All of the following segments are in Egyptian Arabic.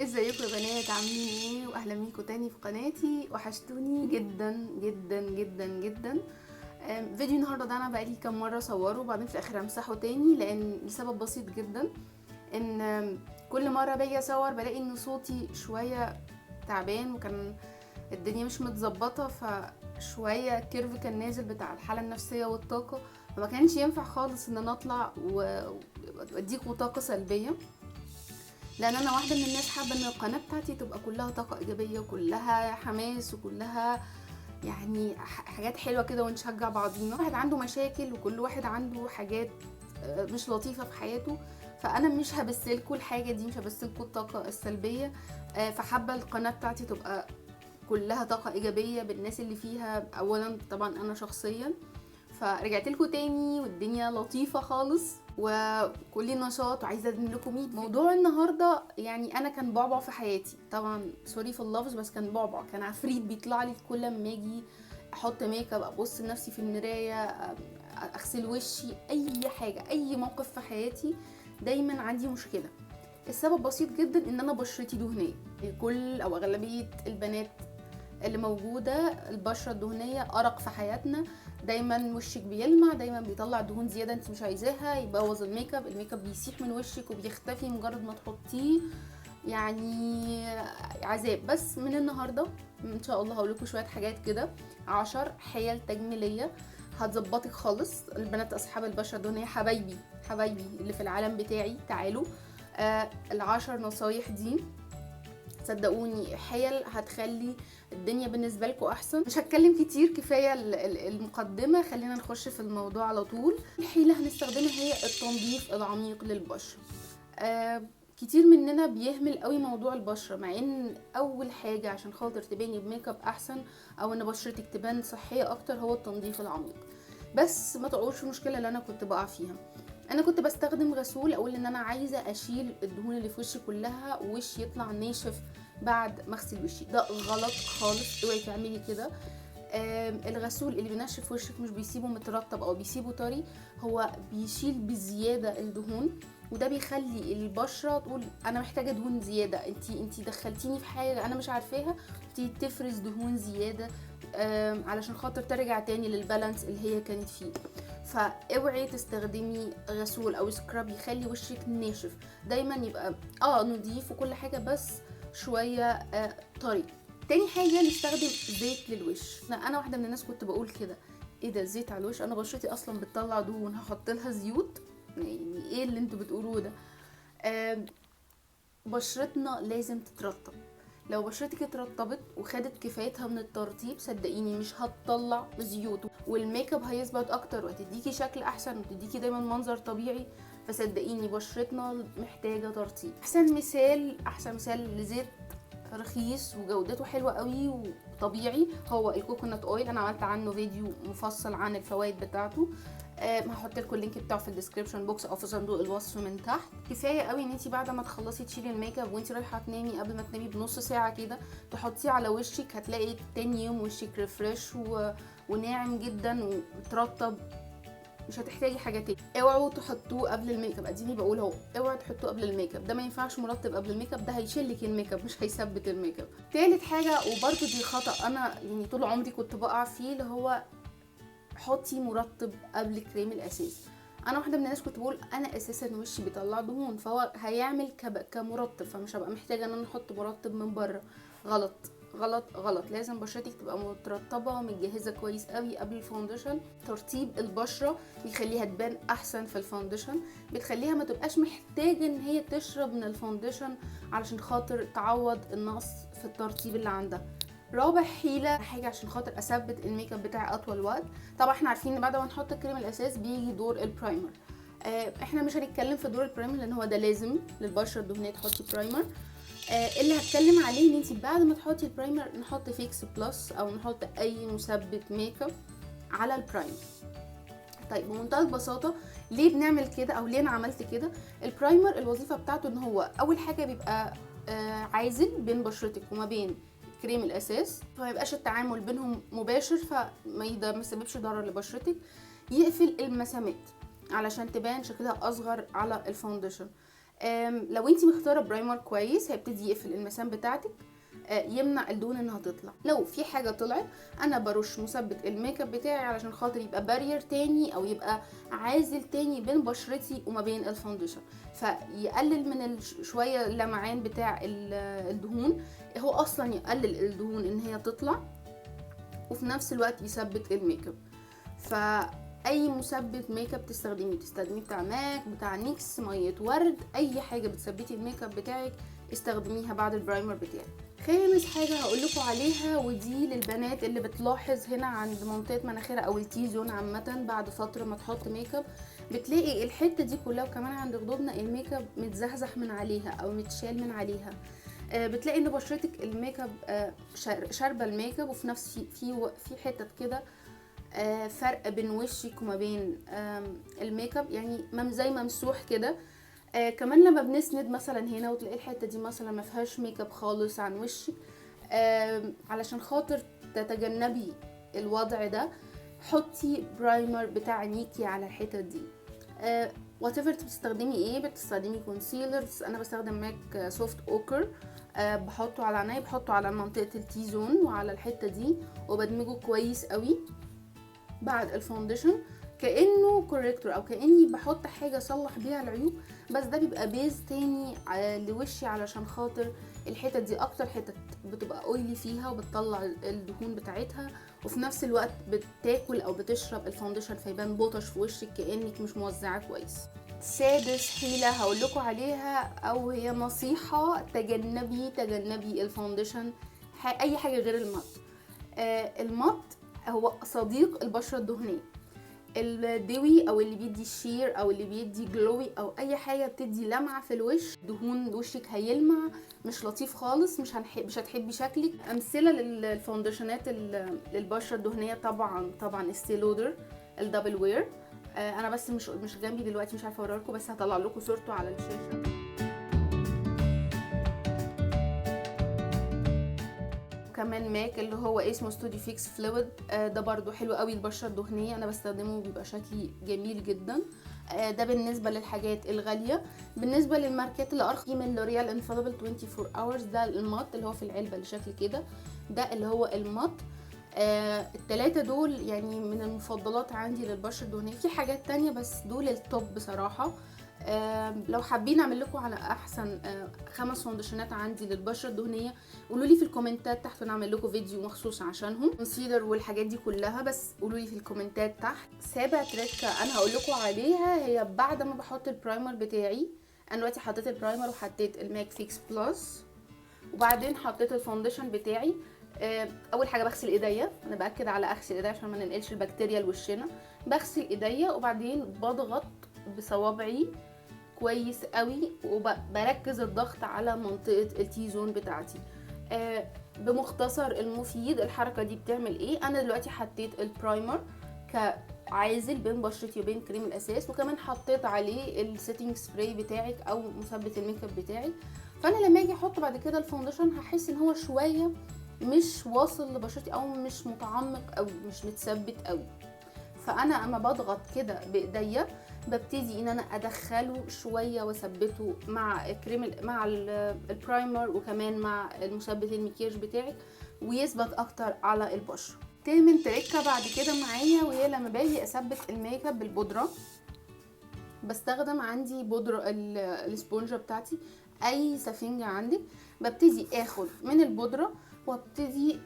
ازيكم يا بنات؟ عاملين ايه؟ واهلا بيكم تاني في قناتي. وحشتوني جدا جدا جدا جدا. فيديو النهارده ده انا بقالي كام مرة اصوره وبعدين في الاخر امسحه تاني، لان لسبب بسيط جدا، ان كل مرة باجي اصور بلاقي ان صوتي شوية تعبان وكان الدنيا مش متظبطه، فشوية curve كان نازل بتاع الحالة النفسية والطاقة، فما كانش ينفع خالص ان انا اطلع واديكوا طاقة سلبية، لان انا واحدة من الناس حابة ان القناة بتاعتي تبقى كلها طاقة ايجابية وكلها حماس وكلها يعني حاجات حلوة كده، ونشجع بعضينا. واحد عنده مشاكل وكل واحد عنده حاجات مش لطيفة في حياته، فانا مش هبثلكوا الحاجة دي، مش هبثلكوا الطاقة السلبية. فحابه القناة بتاعتي تبقى كلها طاقة ايجابية بالناس اللي فيها. اولا طبعا انا شخصيا، فرجعت لكم تاني والدنيا لطيفة خالص وكل نشاط، وعايزه اقدم لكم 100 موضوع النهارده. يعني انا كان بعبع في حياتي، طبعا sorry في اللفظ، بس كان بعبع، كان عفريت بيطلع لي كل ما اجي احط ميك اب، ابص لنفسي في المراية، اغسل وشي، اي حاجة، اي موقف في حياتي دايما عندي مشكلة. السبب بسيط جدا، ان انا بشرتي دهنية. كل او اغلبية البنات اللي موجودة البشرة الدهنية ارق في حياتنا، دايما وشك بيلمع، دايما بيطلع دهون زيادة انت مش عايزاها، يبوظ الميك اب، الميك اب بيسيح من وشك وبيختفي مجرد ما تحطيه، يعني عذاب. بس من النهارده ان شاء الله هقول لكم شوية حاجات كده، 10 حيل تجميليه هتظبطك خالص. البنات اصحاب البشرة الدهنية حبايبي حبايبي اللي في العالم بتاعي، تعالوا. ال10 نصايح دي صدقوني حيل هتخلي الدنيا بالنسبة لكم احسن. مش هتكلم كتير، كفاية المقدمة، خلينا نخش في الموضوع على طول. الحيلة هنستخدمها هي التنظيف العميق للبشره. كتير مننا بيهمل قوي موضوع البشرة، مع ان اول حاجة عشان خاطر تباني بميك اب احسن او ان بشرتك تبان صحية اكتر هو التنظيف العميق. بس ما تقعوش في المشكلة اللي انا كنت بقع فيها. انا كنت بستخدم غسول، اقول ان انا عايزه اشيل الدهون اللي في وشي كلها ووشي يطلع ناشف بعد ما اغسل وشي. ده غلط خالص، اوعي تعملي كده. الغسول اللي بينشف وشك مش بيسيبه مترطب او بيسيبه طري، هو بيشيل بزيادة الدهون، وده بيخلي البشرة تقول انا محتاجه دهون زيادة، انتي دخلتيني في حاجة انا مش عارفاها، تبتدي تفرز دهون زيادة، علشان خاطر ترجع تاني لل balance اللي هي كانت فيه. فاوعي تستخدمي غسول او scrub يخلي وشك ناشف، دايما يبقى نضيف وكل حاجة بس شوية طري. تاني حاجة نستخدم زيت للوش. انا واحدة من الناس كنت بقول كده، ايه ده زيت على الوش؟ انا بشرتي اصلا بتطلع دهون، هحط لها زيوت؟ يعني ايه اللي انتوا بتقولوه ده؟ بشرتنا لازم تترطب. لو بشرتك اترطبت وخدت كفايتها من الترطيب صدقيني مش هتطلع زيوت، والميك اب هيثبت اكتر وهتديكي شكل احسن وتديكي دايما منظر طبيعي. فصدقيني بشرتنا محتاجه ترطيب. احسن مثال لزيت رخيص وجودته حلوة قوي وطبيعي هو ال coconut oil. انا عملت عنه فيديو مفصل عن الفوائد بتاعته، هحط لكم ال link بتاعه في ال description box او في صندوق الوصف من تحت. كفاية قوي ان انتي بعد ما تخلصي تشيلي الميك اب وانتي رايحة تنامي، قبل ما تنامي بنص ساعة كده تحطيه على وشك، هتلاقي تاني يوم وشك refresh وناعم جدا ومترطب، مش هتحتاجي حاجة تاني. اوعوا تحطوه قبل الميك اب، اديني بقول اهو، اوعوا تحطوه قبل الميك اب، ده ما ينفعش مرطب قبل الميك اب، ده هيشيلك الميك اب مش هيثبت الميك اب. تالت حاجة وبرده دي خطا انا يعني طول عمري كنت بقع فيه، اللي هو حطي مرطب قبل كريم الاساس. انا واحدة من الناس كنت بقول انا اساسا وشي بيطلع دهون، فهو هيعمل كمرطب، فمش هبقى محتاجه ان انا احط مرطب من بره. غلط غلط غلط، لازم بشرتك تبقى مترطبه ومتجهزه كويس قوي قبل ال foundation. ترطيب البشرة بيخليها تبان احسن في ال foundation، بتخليها ما تبقاش محتاجه ان هي تشرب من ال foundation علشان خاطر تعوض النقص في الترطيب اللي عندها. رابع حيله، حاجة عشان خاطر اثبت الميك اب بتاعي اطول وقت. طبعا احنا عارفين ان بعد ما نحط الكريم الاساس بيجي دور ال primer. احنا مش هنتكلم في دور ال primer لان هو ده لازم للبشره الدهنية تحطي primer. اللي هتكلم عليه ان انت بعد ما تحطي ال primer نحط Fix Plus او نحط اي مثبت ميك اب على ال primer. طيب بمنتهى البساطة ليه بنعمل كده او ليه انا عملت كده؟ ال primer الوظيفة بتاعته ان هو اول حاجة بيبقى عازل بين بشرتك وما بين كريم الاساس، فما يبقاش التعامل بينهم مباشر، فما يسببش ضرر لبشرتك. يقفل المسامات علشان تبان شكلها اصغر على ال foundation. لو انت مختاره primer كويس هيبتدي يقفل المسام بتاعتك، يمنع الدهون انها تطلع. لو في حاجة طلعت انا برش مثبت الميك اب بتاعي علشان خاطر يبقى barrier تاني او يبقى عازل تاني بين بشرتي وما بين ال foundation، فيقلل من شوية اللمعان بتاع الدهون. هو اصلا يقلل الدهون ان هي تطلع، وفي نفس الوقت يثبت الميك اب. فاي مثبت ميك اب تستخدميه، تستخدميه بتاع ماك، بتاع نيكس، مية ورد، اي حاجة بتثبتي الميك اب بتاعك استخدميها بعد ال primer بتاعك. خامس حاجة هقولكوا عليها، ودي للبنات اللي بتلاحظ هنا عند منطقة مناخيرها او ال T-zone عامة، بعد فترة ما تحط ميك اب بتلاقي الحتة دي كلها وكمان عند خدودنا الميك اب متزحزح من عليها او متشال من عليها. بتلاقي ان بشرتك الميك اب شاربه الميك اب، وفي نفس في حتت كده فرق بين وشك وما بين الميك اب، يعني زي ممسوح كده. كمان لما بنسند مثلا هنا وتلاقي الحتة دي مثلا ما فيهاش ميك اب خالص عن وشك، علشان خاطر تتجنبي الوضع ده حطي primer بتاع عينيكي على الحتت دي. whatever بتستخدمي ايه، بتستخدمي concealer، انا بستخدم ماك soft ochre، بحطه على عيني، بحطه على منطقة ال T-zone وعلى الحتة دي وبدمجه كويس قوي بعد ال foundation كانه corrector او كاني بحط حاجة اصلح بيها العيوب، بس ده بيبقى base تاني لوشي علشان خاطر الحتت دي اكتر حتت بتبقى oily فيها وبتطلع الدهون بتاعتها، وفي نفس الوقت بتاكل او بتشرب ال foundation فيبان بطش في وشك كانك مش موزعة كويس. سادس حيله هقول لكم عليها او هي نصيحة، تجنبي ال foundation، اي حاجة غير ال matte. ال matte هو صديق البشرة الدهنية، ال dewy او اللي بيدي sheer او اللي بيدي glowy او اي حاجة بتدي لمعة في الوش، دهون وشك هيلمع، مش لطيف خالص، مش هتحبي شكلك. امثلة لل foundation ات للبشره الدهنية طبعا استي لودر ال double wear. انا بس مش جنبي دلوقتي، مش عارفه اوريها لكم، بس هطلع لكم صورته على الشاشة. كمان ماك اللي هو اسمه Studio Fix Fluid، ده برضو حلو قوي البشرة الدهنية، انا بستخدمه بيبقى شكلي جميل جدا. ده بالنسبة للحاجات الغالية. بالنسبة للماركات اللي ارخص من لوريال Infallible 24 Hours، ده ال matte اللي هو في العلبة اللي شكل كده، ده اللي هو ال matte. التلاتة دول يعني من المفضلات عندي للبشره الدهنية. في حاجات تانية بس دول ال top بصراحة. لو حابين اعمل لكم على احسن 5 foundation ات عندي للبشره الدهنية قولوا لي في ال comment ات تحت ونعمل لكم فيديو مخصوص عشانهم، concealer والحاجات دي كلها، بس قولوا لي في ال comment ات تحت. سابع تريكه انا هقول لكم عليها هي بعد ما بحط ال primer بتاعي. انا دلوقتي حطيت ال primer وحطيت الماك Fix Plus وبعدين حطيت ال foundation بتاعي. اول حاجة بغسل ايديا، انا باكد على اغسل ايديا عشان ما ننقلش البكتيريا لوشنا. بغسل ايديا وبعدين بضغط بصوابعي كويس قوي وبركز الضغط على منطقة ال T-zone بتاعتي. بمختصر المفيد الحركة دي بتعمل ايه؟ انا دلوقتي حطيت ال primer كعازل بين بشرتي وبين كريم الاساس، وكمان حطيت عليه ال setting spray بتاعك او مثبت الميك اب بتاعي. فانا لما اجي احط بعد كده ال foundation هحس ان هو شوية مش واصل لبشرتي او مش متعمق او مش متثبت قوي. فانا اما بضغط كده بايديا ببتدي ان انا ادخله شوية واثبته مع الكريم مع ال primer وكمان مع المثبت المكياج بتاعك، ويثبت اكتر على البشرة. تامن تريكه بعد كده معايا، وهي لما باجي اثبت الميك اب بالبودره، بستخدم عندي بودره الاسبونجه بتاعتي، اي سفنجه عندك، ببتدي اخد من البودره وابتدي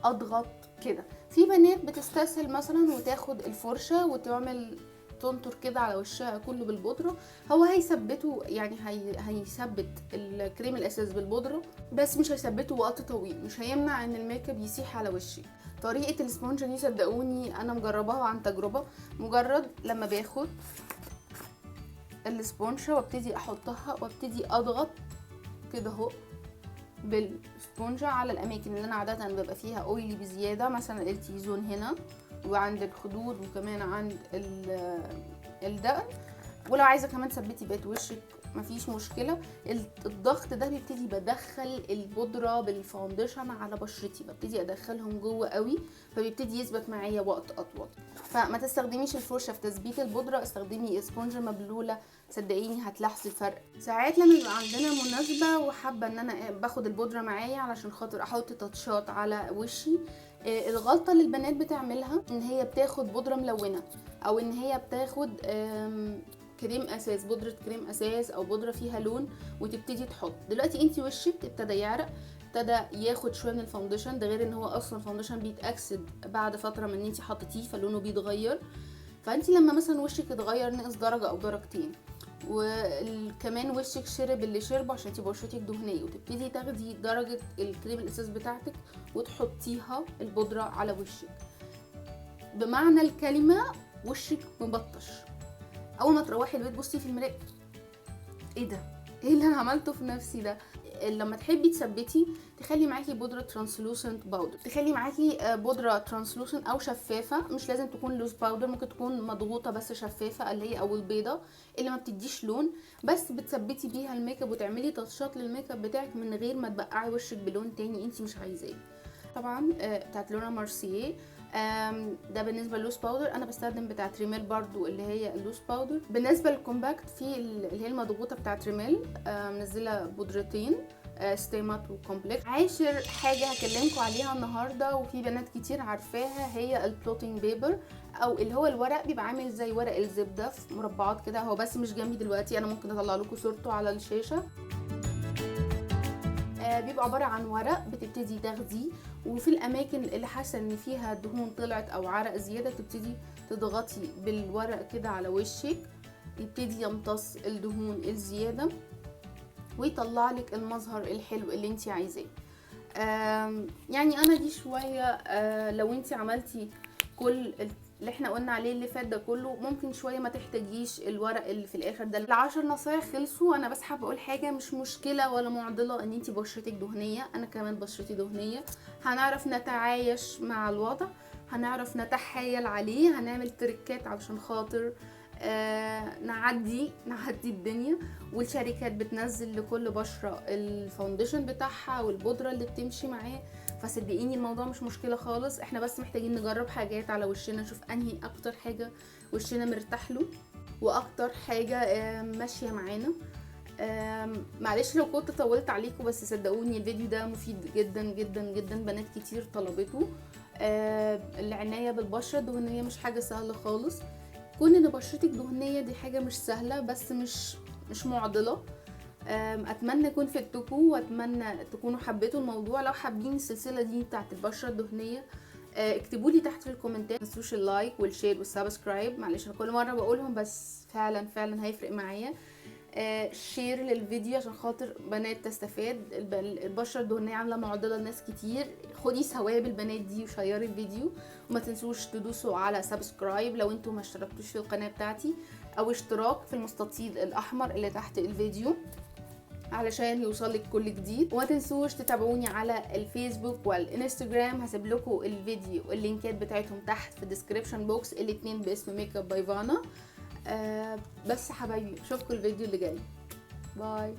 اضغط كده. في بنات بتستسهل مثلا وتاخد الفرشة وتعمل تنطر كده على وشها كله بالبودره، هو هيثبته يعني هيثبت الكريم الاساس بالبودره، بس مش هيثبته وقت طويل، مش هيمنع ان الميك اب يسيح على وشي. طريقه الاسبونجه دي صدقوني انا مجرباها عن تجربه، مجرد لما باخد الاسبونجه وابتدي احطها وابتدي اضغط كده اهو بالسبونجة على الاماكن اللي انا عادة ببقى فيها oily بزيادة، مثلا ال T-zone هنا وعند الخدود وكمان عند الدقن. ولو عايزه كمان تثبتي بقية وشك مفيش مشكلة. الضغط ده بيبتدي بدخل البودره بال foundation على بشرتي، ببتدي ادخلهم جوه قوي، فبيبتدي يثبت معايا وقت اطول. فما تستخدميش الفرشة في تثبيت البودره، استخدمي اسفنجه مبلوله، صدقيني هتلاحظي الفرق. ساعات لما يبقى عندنا مناسبة وحابة ان انا باخد البودره معايا علشان خاطر احط تاتشات على وشي، الغلطة اللي البنات بتعملها ان هي بتاخد بودره ملونة، او ان هي بتاخد كريم اساس، بودره كريم اساس او بودره فيها لون، وتبتدي تحط. دلوقتي انتي وشك ابتدى يعرق، ابتدى ياخد شوية من ال foundation ده، غير ان هو اصلا ال foundation بيتاكسد بعد فترة من ان انتي حطيتيه فلونه بيتغير. فانتي لما مثلا وشك اتغير نقص درجه او درجتين، وكمان وشك شرب اللي شربه عشان انتي بشرتك دهنية، وتبتدي تاخدي درجه الكريم الاساس بتاعتك وتحطيها البودره على وشك، بمعنى الكلمة وشك مبطش. اول ما تروحي البيت بصي في المراية، ايه ده؟ ايه اللي انا عملته في نفسي ده؟ لما تحبي تثبتي تخلي معاكي بودره translucent powder، تخلي معاكي بودره translucent او شفافة، مش لازم تكون loose powder، ممكن تكون مضغوطه بس شفافة اللي هي او البيضة اللي ما بتديش لون، بس بتثبتي بيها الميك اب وتعملي تاتشات للميك اب بتاعك من غير ما تبقعي وشك بلون تاني انت مش عايزاه. طبعا بتاعت لورا مارسييه، ده بالنسبة لل loose powder. انا بستخدم بتاعت ريميل برضو اللي هي ال loose powder. بالنسبة لل compact في اللي هي المضغوطه بتاعت ريميل، منزله بودرتين، stay matte و complex. عاشر حاجة هكلمكم عليها النهارده وفي بنات كتير عارفاها، هي ال blotting paper، او اللي هو الورق بيبقى عامل زي ورق الزبدة في مربعات كده، هو بس مش جنبي دلوقتي، انا ممكن اطلع لكم صورته على الشاشة. بيبقى عبارة عن ورق بتبتدي تاخديه، وفي الاماكن اللي حاسه ان فيها دهون طلعت او عرق زيادة تبتدي تضغطي بالورق كده على وشك، يبتدي يمتص الدهون الزيادة ويطلع لك المظهر الحلو اللي انت عايزاه. يعني انا دي شوية، لو انت عملتي كل اللي احنا قلنا عليه اللي فات ده كله، ممكن شوية ما تحتاجيش الورق اللي في الاخر ده. ال10 نصايح خلصوا. انا بس حابة اقول حاجة، مش مشكلة ولا معضلة ان انتي بشرتك دهنية، انا كمان بشرتي دهنية، هنعرف نتعايش مع الوضع، هنعرف نتحايل عليه، هنعمل تريكات علشان خاطر نعدي الدنيا. والشركات بتنزل لكل بشرة ال foundation بتاعها والبودرة اللي بتمشي معاه، فصدقيني الموضوع مش مشكلة خالص. احنا بس محتاجين نجرب حاجات على وشنا، نشوف انهي اكتر حاجة وشنا مرتاح له واكتر حاجة ماشية معانا. معلش لو كنت طولت عليكم، بس صدقوني الفيديو ده مفيد جدا جدا جدا، بنات كتير طلبته. العناية بالبشرة الدهنية مش حاجة سهلة خالص، كون ان بشرتك دهنية دي حاجة مش سهلة، بس مش معضلة. اتمنى اكون فدتكم، واتمنى تكونوا حبيتوا الموضوع. لو حابين السلسلة دي بتاعت البشرة الدهنية اكتبوا لي تحت في الكومنتات. ما تنسوش ال like وال share وال subscribe، معلش انا كل مرة بقولهم بس فعلا فعلا هيفرق معايا. share للفيديو عشان خاطر بنات تستفاد. البشرة الدهنية عامله معضلة لناس كتير، خدي ثواب البنات دي وشيري الفيديو. وما تنسوش تدوسوا على subscribe لو انتوا ما اشتركتوش في القناة بتاعتي، او اشتراك في المستطيل الاحمر اللي تحت الفيديو علشان يوصلك كل جديد. وما تنسوش تتابعوني على الفيسبوك والانستجرام، هسيب لكم الفيديو واللينكات بتاعتهم تحت في ال description box، الاتنين باسم Makeup by فانا. بس حبايبي اشوفكم الفيديو اللي جاي، bye.